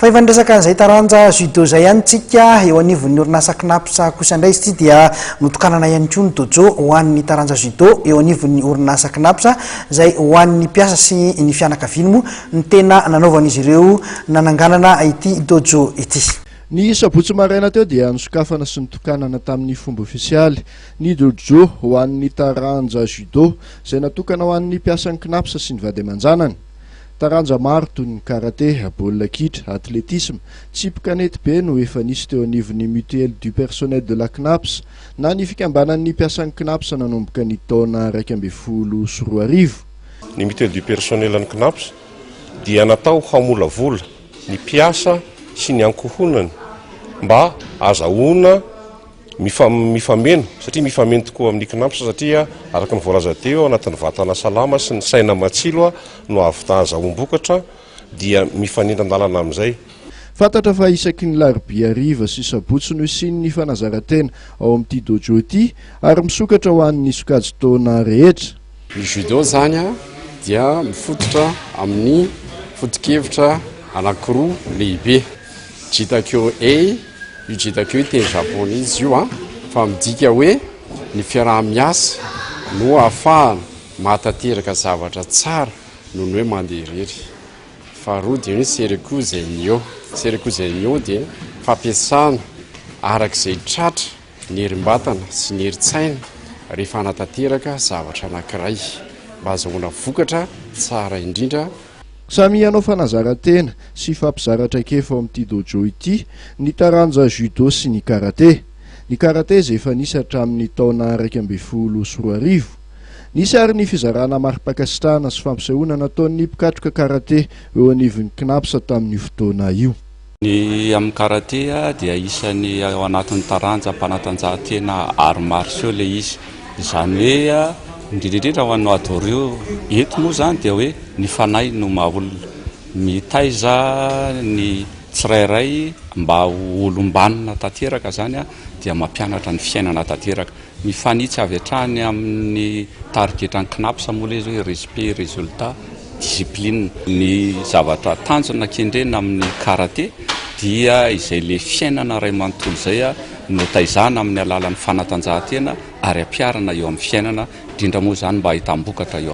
Fa efa niresaka an'izay taranja judo izay ihany tsika, eo anivon'ny orinasa CNAPS kosa indray izy ity dia notokanana ihany koa ny dojo ho an'ny taranja judo eo anivon'ny orinasa CNAPS izay ho an'ny mpiasa sy ny fianakaviany moa no tena nanaovan'izy ireo nananganana ity dojo ity. Ny sabotsy maraina teo dia nosokafana sy notokanana tamin'ny fomba ofisialy ny dojo ho an'ny taranja judo izay natokana ho an'ny mpiasan'ny CNAPS sy ny vady aman-janany. Taranja maro toy ny karate, baolina kitra, atletisma, tsipy kanety be no efa nisy teo anivon'ny Mutuelle du Personnel de la Cnaps na ny fikambanan'ny mpiasan'ny Cnaps nanomboka ny taona 2011. Ny Mutuelle du Personnel an'ny Cnaps dia natao hamolavola ny mpiasa sy ny ankohonany mba azahoana mifameno satria mifameno tokoa amin'ny Cnaps satria araka ny voalaza teo ao anatin'ny vatana salama sy ny saina matsilo no ahavita azahoam-bokatra dia mifanindran-dalana amin'izay. Fantatra fa isaky ny larobia hariva sy sabotsy no hisian'ny fanazaran-tena ao amin'ity dojo ity ary misokatra ho an'ny sokajin-taona rehetra. Ny judo zany dia mifototra amin'ny foto-kevitra anankiroa lehibe. Jitakyo Ei, io Jitakyo io teny japonais izy io an, fa midika hoe ny fiaraha-miasa no ahafahana mahatanteraka zavatra tsara noho ny hoe mandeha irery. Faharoa dia hoe Sereku Zenyo. Sereku Zenyo dia fampiasana araka izay tratra ny herim-batana sy ny herin-tsaina rehefa hanatanteraka zavatra anankiray mba hahazahoana vokatra tsara indrindra. Samy hanao fanazaran-tena sy hifampizara traikefa ao amin'ity dojo ity ny taranja judo sy ny karate. Ny karate izay efa nisy hatramin'ny taona 2011. Nisy ary ny fizarana mari-pankasitrahana sy fampisehoana nataon'ny mpikatroka karate eo anivon'ny Cnaps tamin'io fotoana io. Ny amin'ny karate dia isan'ny ao anatin'ny taranjam-panatanjahantena arts martiaux ilay izy. Izany hoe indrindra indrindra ho an'ny Wado-ryu eto moa izany dia hoe ny fanahy no maha olona. Mitaiza ny tsirairay mba ho olom-banona tanteraka izany dia mampianatra ny fiainana tanteraka. Mifanitsy avy hatrany amin'ny tarigetran'ny Cnaps moa ilay izy hoe respect, résultat, discipline. Ny zavatra tanjona kendrena amin'ny karate dia izay ilay fiainana iray manontolo izay no taizana amin'ny alalan'ny fanatanjahantena ary ampiharina eo amin'ny fiainana, indrindra moa izany mba hahitam-bokatra eo.